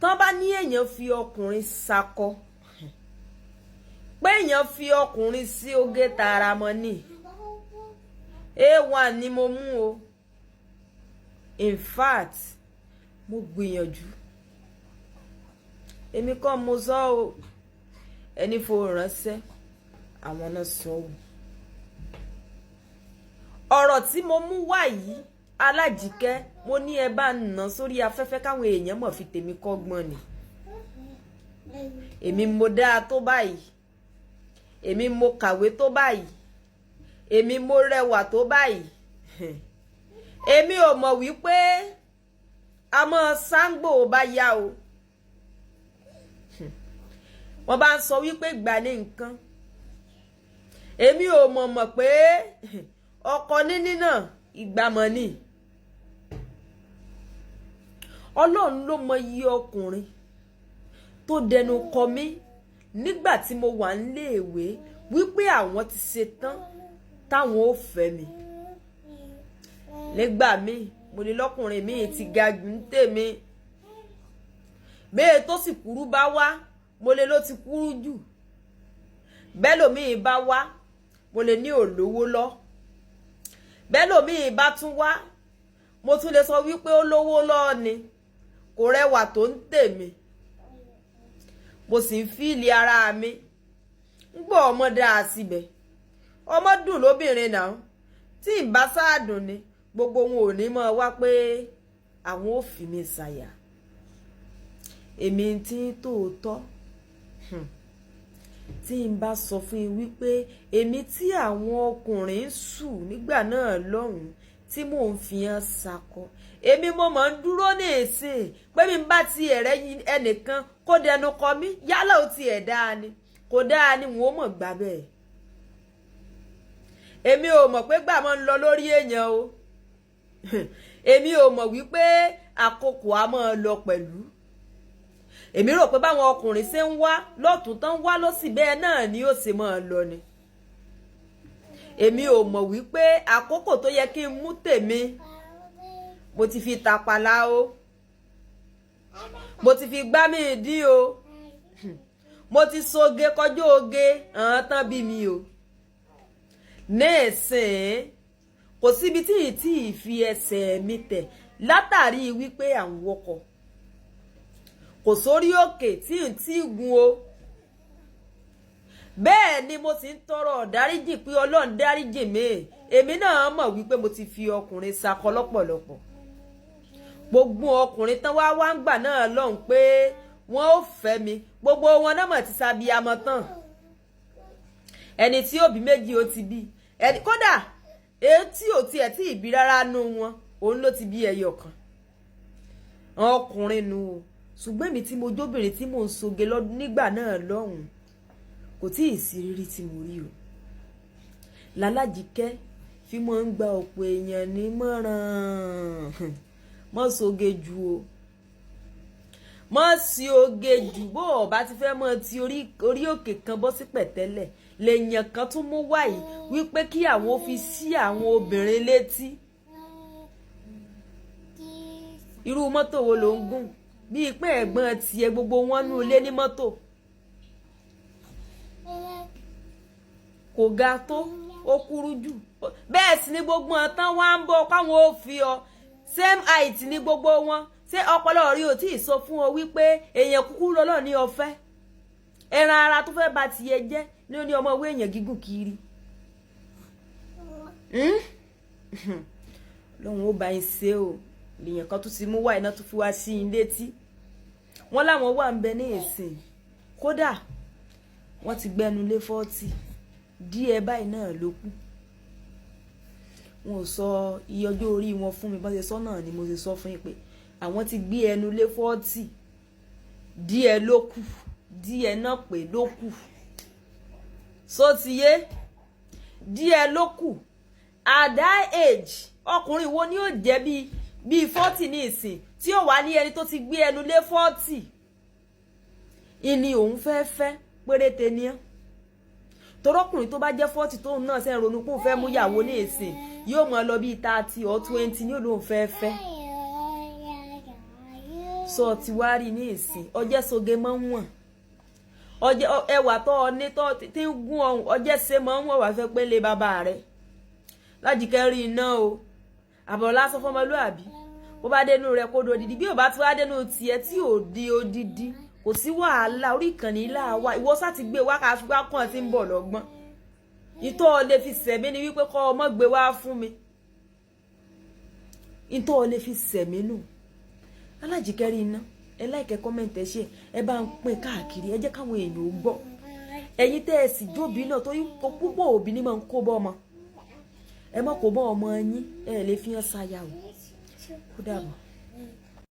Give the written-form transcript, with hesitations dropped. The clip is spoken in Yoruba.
Tán bá ní èèyàn fi ọkùnrin sakọ, pé èèyàn fi ọkùnrin sí oge tààrà mọ́ ni. A1 ni mo mú o. In fact, mo gbìyànjú. Èmi kọ́ mo sọ o, ẹni fowó ránṣẹ́ àwọn náà sọ o. Ọ̀rọ̀ tí mo mú wá yìí, Alájíkẹ́, mo ní ẹ bá ń nà sórí afẹ́fẹ́ káwọn èèyàn mọ̀ fi tèmi kọ́gbọ́n ni. Èmi mo dáa tó báyìí, èmi mo kàwé tó báyìí, èmi mo rẹwà tó báyìí. Èmi ò mọ̀ wípé a mọ̀ sáńgbò bá yá o. Wọ́n bá ń sọ wípé gbà ní nǹkan, èmi ò mọ̀ pé ọkọ níní náà ìgbàmọ̀ ni. Ọlọ́run ló mọ iye ọkùnrin tó dẹnu kọ mí nígbà tí mo wà níléèwé wípé àwọn ti ṣe tán táwọn ò fẹ́ mi. Nígbà míì, mo ní lọ́kùnrin míì ti ga jù ń tèmi, bẹ́ẹ̀ tó sì kúrú bá wá, mo lè ló ti kúrú jù. Bẹ́ẹ̀ lòmíì bá wá, mo lè ní òlówó lọ. Bẹ́ẹ̀ lòmíì bá tún wá, mo tún lè sọ wípé ó lówó lọ́ọ́ ni, kò rẹwà tó ń tèmi. Mo sì ń fíìlì ara mi ń gbọ́. Ọmọ dáa síbẹ̀, ọmọ dùn lóbìnrin náà. Tí ń bá sáàdùn ni gbogbo wọn ò ní mọ̀ wá pé àwọn ò fi mi ṣàyà. Èmi tí ń tòótọ́, tí n bá sọ fún yín wípé èmi tí àwọn ọkùnrin ń sùn nígbà náà lọ́hùn-ún tí mò ń fi hàn ṣakọ, èmi mo mọ̀ ń dúró ní ìsìn pé mi bá ti ẹ̀rẹ́ ẹnìkan kó dẹnu kọ mí, yálà ó ti ẹ̀ dáa ni kò dáa ni, wọn ó mọ̀ gbà bẹ́ẹ̀. Èmi ò mọ̀ pé gbà máa ń lọ lórí èèyàn o. Èmi ò mọ̀ wípé àkókò á máa lọ pẹ̀lú. Èmi rò pé báwọn ọkùnrin ṣe ń wá lọ́tún tán wá lọ́sì, bẹ́ẹ̀ náà ni ó ṣe máa lọ ni. Èmi ò mọ̀ wípé àkókò tó yẹ kí n mú tèmi, mo ti fi tàpàlà o, mo ti fi gbá mi dín o, mo ti soge kọjú oge hàn tán bí mi o. Ní ìsìn, kò síbi tí ì tí ì fi ẹsẹ̀ mi tẹ̀ látàrí wípé à ń wọkọ̀, kò sórí òkè tí ì tí ì gun o. Bẹ́ẹ̀ ni mo sì ń tọrọ dáríjì pé Ọlọ́run dáríjì mi. Èmi náà mọ̀ wípé mo ti fi ọkùnrin sakọ lọ́pọ̀lọpọ̀. Gbogbo ọkùnrin tán wá wá ń gbà náà lọ́hùn pé wọ́n ó fẹ́ mi, gbogbo wọn náà mọ̀ ti sábíamọ tán. Ẹni tí ó bí méjì, ó ti bí ẹni. Kódà èyí tí ò tiẹ̀ tí ì bí rárá nú wọn, òun ló ti bí ẹyọ kan. Ọkùnrin nu o. Ṣùgbọ́n èmi tí mo jóbìnrin tí mò ń soge nígbà náà lọ́hùn, kò tí ì sí rírí tí mo rí o. Lálájíkẹ́ fi máa ń gba ọ̀pọ̀ èèyàn nímọ̀ràn: mọ́ soge jù o, mọ́ sí oge jù. Bó o bá ti fẹ́ mọ́ ti orí òkè kan bọ́ sí pẹ̀tẹ́lẹ̀, lèèyàn kan tún mú wáyìí wípé kí àwọn fi sí àwọn obìnrin létí. Irú mọ́tò wo ló ń gùn? Bíi pé ẹ̀gbọ́n tiẹ̀ gbogbo wọn nú ilé ní mọ́tò kò ga tó, ó kúrú jù. Bẹ́ẹ̀ sì ni gbogbo wọn tán wá ń bọ̀ káwọn ò fi ọ, same height ní gbogbo wọn. Ṣé ọpọlọ rí o tí ì sọ fún ọ wípé èèyàn kúkúrú lọ́lọ́ ní ọ̀fẹ́? Ẹran ara tó fẹ́ ba tiẹ̀ jẹ́ ní ó ní ọmọ owó èèyàn gígùn kiri lọ́hùn ó bá yín ṣe o. Lèèyàn kan tún ti mú wá iná tó fi wá sí i létí. Wọ́n láwọn wà ń bẹ ní ìsìn, kódà wọ́n ti gbẹnu lé 40 díẹ̀ báyìí náà ló kù. Wọn ò sọ iye ọjọ́ orí wọn fún mi. Bọ́n ṣe sọ náà ni mo ṣe sọ fún yín pé àwọn ti gbé ẹnu lé 40 díẹ̀ ló kù, díẹ̀ náà pé ló kù. So ti yé, díẹ̀ ló kù. At that age, ọkùnrin wo ni ó jẹ́ bíi 40 ní ìsìn tí ó wà ní ẹni tó ti gbé ẹnu lé 40 ìní òun fẹ́ fẹ́? Péréte ni ẹ́. Torọ́kùnrin tó bá jẹ́ 40 tóun náà ṣe ń ronú pé òun fẹ́ mú ìyàwó ní ìsìn, yóò mọ̀ lọ bíi 30 or 20 ní òun fẹ́ fẹ́. Sọ ti wá rí ní ìsìn, ọjẹ́ soge mọ́ wọ̀n, ọjẹ́ ẹwà tó ọ ní tó ti ń gún ọ̀hún, ọjẹ́ ṣe mọ́ wọ̀n, wà fẹ́ pé lé bàbá rẹ̀ Lájíkẹ́ rí iná o. Àbọ̀ lásán fọmọlúàbí, bó bá dénú rẹ̀ kó do odidi, bí ò bá ti wá dénú tiẹ̀ tí ò di odidi, kò sí wàhálà. Orí ìkànnì ilá wa, ìwọ sá ti gbé wá, ká fi wá kàn tí ń bọ̀ lọ́gbọ́n. Ìtọ́ ọ lè fi sẹ̀mí ni wípé kọ́ ọmọ gbé wá fún mi. Ìtọ́ ọ lè fi sẹ̀mí nù. Alájíkẹ́ rí iná, ẹ like, ẹ comment, ẹ ṣe, ẹ bá ń pín káàkiri, ẹ jẹ́ káwọn èèyàn ó gbọ́. Ẹ̀yin tẹ́ ẹ sì jóbi náà, torí púpọ̀ òbí ni máa ń kó bọ́ ọmọ, ẹ má kó bọ́ ọmọ yín. Ẹ lè fi hàn ṣáyà o. Ó dàbọ̀.